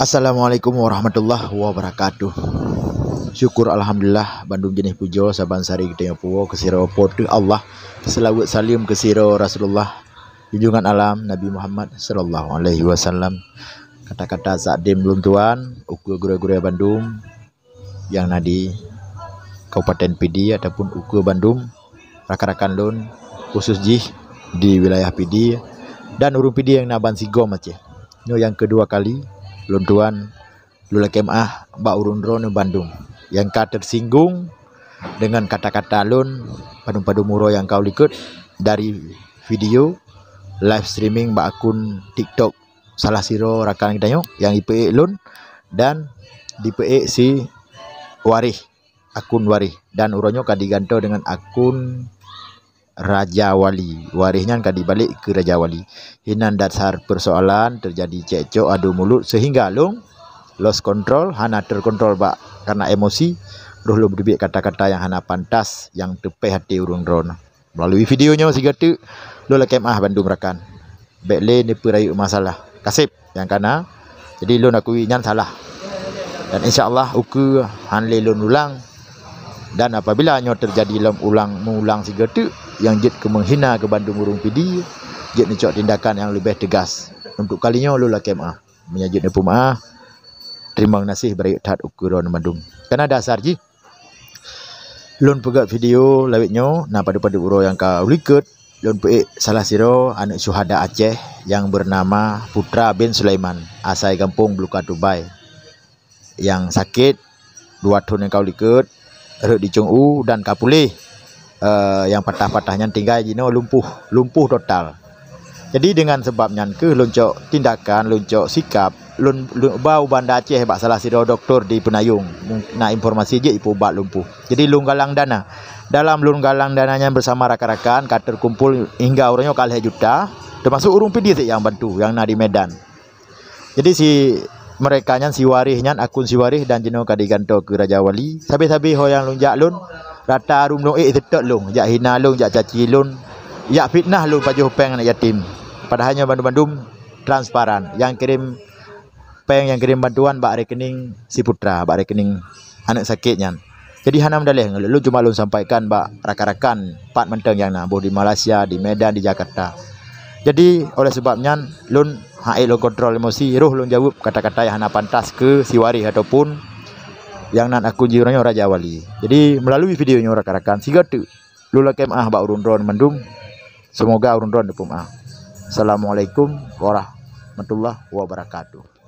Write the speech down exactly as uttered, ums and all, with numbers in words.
Assalamualaikum warahmatullahi wabarakatuh. Syukur alhamdulillah, bandum jeunèh pujoe saban sari geutanyoe puwoe keu sidroe Po teuh Allah. Seulaweuet saleuem keu sidroe Rasulullah, junjungan alam Nabi Muhammad sallallahu alaihi wasallam. Kata-kata takdim lôn tuan, ukeue gurèe-gurèe bandum nyang na di Kabupaten Pidie ataupun ukeue bandum rakan-rakan lôn, khusus jih di wilayah Pidie dan ureueng Pidie nyang na bansigom Aceh. Nyoe nyang keudua kali lôn tuan lôn lakèe meu'ah bak ureueng droeneuh bandum nyang ka teusinggung deungon kata-kata lôn, padum-padum uroe nyang ka u likot dari video live streaming bak akun TikTok salah sidroe rakan geutanyoe nyang jipeuék lôn dan jipeuék si Waréh, akun Waréh, dan uroe nyoe ka jigantoe deungon akun Raja Wali. Waréh nyan ka jibalek keu Raja Wali. Hinan dasar peusoalan teujadi cekcok adu mulut seuhingga lôn lost control, hana teukontrol bak karena emosi, roh lôn beuteubiet kata-kata nyang hana pantas nyang teupéh até ureueng droeneuh. Meulalu video nyoe sigoe teuk lôn lakèe meu'ah bandum rakan. Bèk lé neupeurayeuk masalah. Kaseb nyang kana. Jadi lôn akui nyan salah. Dan insya Allah ukeue han lé lôn ulang. Dan apabila nyoe teujadi lom ulang meuulang sigoe teuk nyang jeuet keu meuhina keu bandum ureueng Pidie, jeuet neucok tindakan nyang leubeh teugas. Untuk kali nyoe lôn lakèe meu'ah. Meunyoe jeuet neupeumeu'ah, teurimong gaséh beurayeuk that ukeue droeneuh bandum. Kana dasar jih lôn peugèt video lawét nyoe na padub-padub uroe nyang ka u likot, lôn peuék salah sidroe aneuk syuhada Aceh nyang beunama Putra bin Sulaiman, asai gampông Bluka Tubai, nyang sakét dua thôn nyang ka u likot, rhot di cong u dan ka puléh. Eh, nyang patah-patah nyan tinggai jinoe lumpuh, lumpuh total. Jadi deungon sabab nyan kheueh lôn cok tindakan, lôn cok sikap, lôn, lôn ba u Banda Aceh bak salah sidroe dokto di Peunayong. Na informasi jeuet jipeuubat lumpuh. Jadi lôn galang dana. Dalam lôn galang dana nyan beusama rakan-rakan ka teukumpul hingga uroe nyoe ka lhèe juta, teumasok ureueng Pidie nyang bantu nyang na di Medan. Jadi si mereka nyan, si Waréh nyan, akun si Waréh dan jinoe ka jigantoe keu Raja Wali. Sabe-sabe ho nyang lôn jak lôn, rata rum lôn ék seutôt lôn, jak hina lôn, jak caci lôn, jak fitnah lôn pajoh péng aneuk yatim. Padahai nyoe bandum-bandum transparan. Nyang kirém péng, nyang kirém bantuan bak rekening si Putra, bak rekening aneuk sakét nyan. Jadi hana meudaleh ngon lôn, cuma lôn sampaikan bak rakan-rakan pat mantong nyang na, boh di Malaysia, di Medan, di Jakarta. Jadi oleh sebab nyan lôn han ék lôn kontrol emosi, roh lôn jaweueb kata-kata nyang hana pantas keu si Waréh ataupun nyang nan akun jih uroe nyoe Raja Wali. Jadi meulalu video nyoe rakan-rakan, sigoe teuk lôn lakèe meu'ah bak ureueng droeneuh mandum. Seumoga ureueng droeneuh neupeumeu'ah. Assalamualaikum warahmatullahi wabarakatuh.